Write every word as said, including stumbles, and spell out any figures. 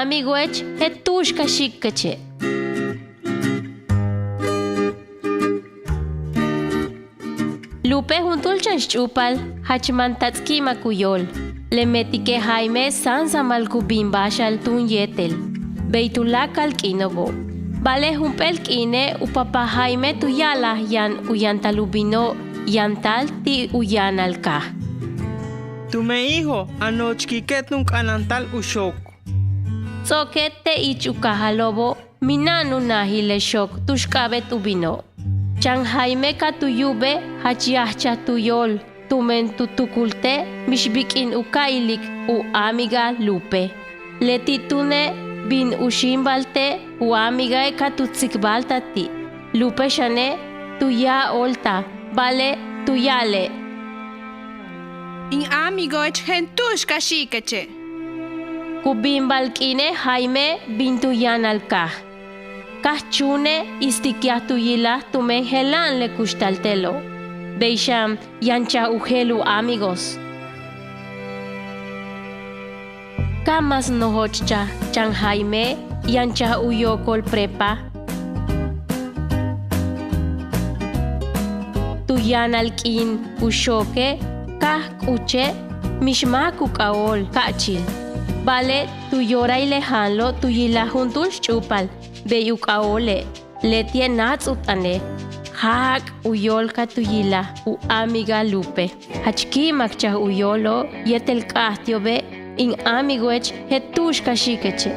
amigoech je'el tu'ux ka xi'ikeche'. Lupe juntúul chan xch'úupal jach mantats' ki'imak u yóol. Le meetike' Jaime sáansamal ku bin báaxal túun yéetel bey tuláakal k'iino'obo'. Ba'ale' jump'éel k'iine' u papá Jaime tu ya'alaj yaan u yantal u bino' yantal ti' u yaanal kaaj. Tumen hijo, a nojochkike' túun k'a'ana'antal u xook. Ts'o'oke' te' ich u kaajalo'obo' mina'an u najil le xook tu'ux k'a'abéet u bino'. Chan Jaime ka tu yu'ube' jach yajchaj tu yóol tumen tu tukulte' mix bik'in u ka'a ilik u amiga Lupe. Leti' túune' bin u xíimbalte' u amigae' ka tu tsikbaltaj ti'. Lupe xane' tu ya'ab óoltaj, ba'ale' tu ya'ale': In amigoech je'el tu'ux ka xi'ikeche'. Ku binbal k'iine' Jaime bin tu yaanal kaaj. Kajchúune' istikyaj tu yilaj tumen jela'an le kuxtal te'elo'. Bey xan yanchaj u jeel u amigos. Ka más nojochchaj chan Jaime yanchaj u yokol prepa. Tu yaanal k'iin u xooke' ka k'uche' mix máak u k'ajóol ka'achil. Ba'ale' tu yorail le jaanlo' tu yilaj juntúul xch'úupal bey u k'ajóole'. Leti'e' náats' u t'ane'. Jaak' u yóol ka tu yilaj u amiga Lupe. Jach ki'imakchaj u yóolo' yéetel k'a'aj ti'obe': In amigoech je'el tu'ux ka xi'ikeche'.